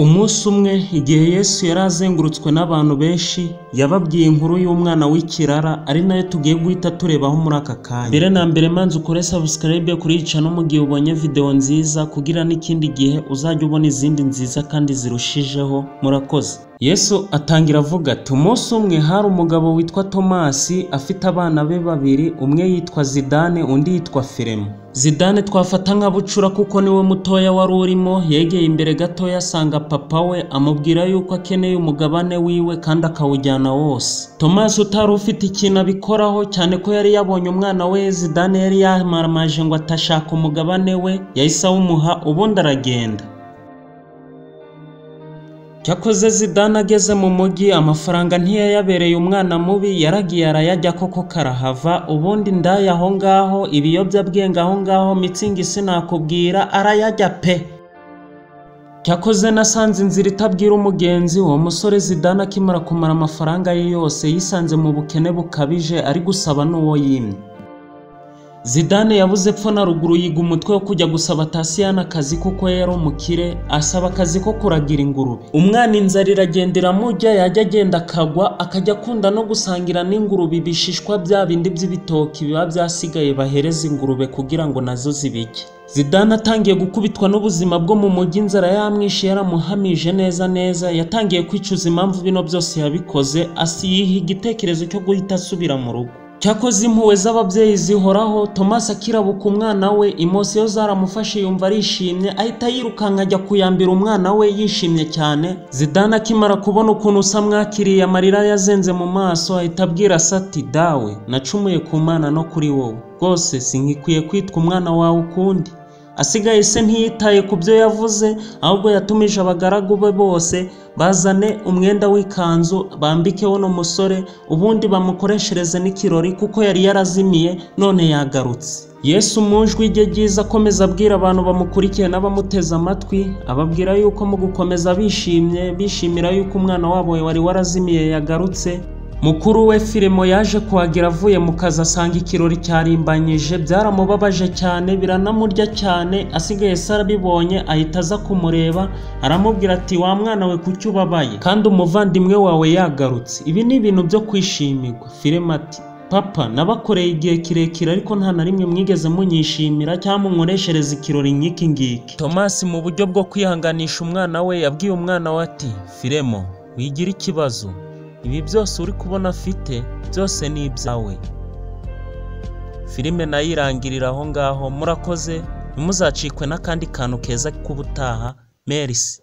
Umunsi umwe igihe Yesu yari azengurutswe n'abantu benshi, yababwiye inkuru y'umwana w'ikirara, ari nayo tugiye guhita turebaho muri aka kanya. Mbere na mbere manza ukore subscribe kuri iyi channel mu gihe ubonye video nziza, kugira n'ikindi gihe uzajya ubona izindi nziza kandi zirushijeho. Murakoze. Yesu atangira avuga ati: umunsi umwe hari umugabo witwa Tomasi afite abana be babiri, umwe yitwa Zidane undi yitwa Firemo. Zidane twafata nka bucura kuko niwe mutoya wari urimo, yegeye imbere gatoya asanga papa we amubwira yuko akeneye umugabane wiwe kandi akawujyana wose. Tomasi utari ufite ikintu abikoraho, cyane ko yari yabonye umwana we Zidane yari yamaramaje ngo atashaka umugabane we, yahise awumuha ubundi aragenda. Cyakoze Zidane ageze mu mujyi amafaranga ntiyayabereye umwana mubi, yaragiye arayajya koko karahava, ubundi ndaya aho ngaho, ibiyobyabwenge aho ngaho, mitsingi sinakubwira, arayajya pe. Cyakoze nasanze inzira itabwira umugenzi. Uwo musore Zidane akimara kumara amafaranga ye yose yisanze mu bukene bukabije, ari gusaba n'uwo yimye. Zidane yabuze epfo na ruguru, yiga umutwe wo kujya gusaba Tasiyana akazi kuko yari umukire, asaba akazi ko kuragira ingurube. Umwana inzara iragenda iramujya, yajya agenda akagwa, akajya akunda no gusangira n'ingurube ibishishwa bya bindi by'ibitoki biba byasigaye bahereza ingurube kugira ngo nazo zibirye. Zidane atangiye gukubitwa n'ubuzima bwo mu mujyi, inzara yamwishe yaramuhamije neza neza, yatangiye kwicuza impamvu bino byose yabikoze, asiyiha igitekerezo cyo guhita asubira mu rugo. Cyakoze impuhwe z'ababyeyi zihoraho, Tomasi akirabuka umwana we, imosiyo zaramufashe yumva arishimye, ahita yirukanka ajya kuyambira umwana we yishimye cyane. Zidane akimara kubona ukuntu usa mwakiriye amarira yazenze mu maso, ahita abwira se ati: dawe, nacumuye ku Mana no kuri wowe, rwose sinkikwiye kwitwa umwana wawe ukundi. Asigaye se ntiyitaye ku byo yavuze, ahubwo yatumije abagaragu be bose bazane umwenda w'ikanzu bambike uno musore, ubundi bamukoreshereze n'ikirori kuko yari yarazimiye none yagarutse. Yesu mu ijwi rye ryiza akomeza abwira abantu bamukurikiye n'abamuteze amatwi, ababwira yuko mu gukomeza bishimye, bishimira yuko umwana wabo wari warazimiye yagarutse. Mukuru we Firemo yaje kuhagera avuye mu kazi asanga ikirori cyarimbanyije, byaramubabaje cyane biranamurya cyane. Asigaye se arabibonye ahita aza kumureba, aramubwira ati: wa mwana we kuki ubabaye kandi umuvandimwe wawe yagarutse? Ibi ni ibintu byo kwishimirwa. Firemo ati: papa, nabakoreye igihe kirekire ariko nta na rimwe mwigeze munyishimira cyangwa munkoreshereza ikirori nk'iki ngiki. Tomasi mu buryo bwo kwihanganisha umwana we yabwiye umwana we ati: Firemo, wigira ikibazo, ibi byose uri kubona afite byose ni ibyawe. Filime nayo irangirira aho ngaho. Murakoze, ntimuzacikwe n'akandi kantu keza k'ubutaha. Merci.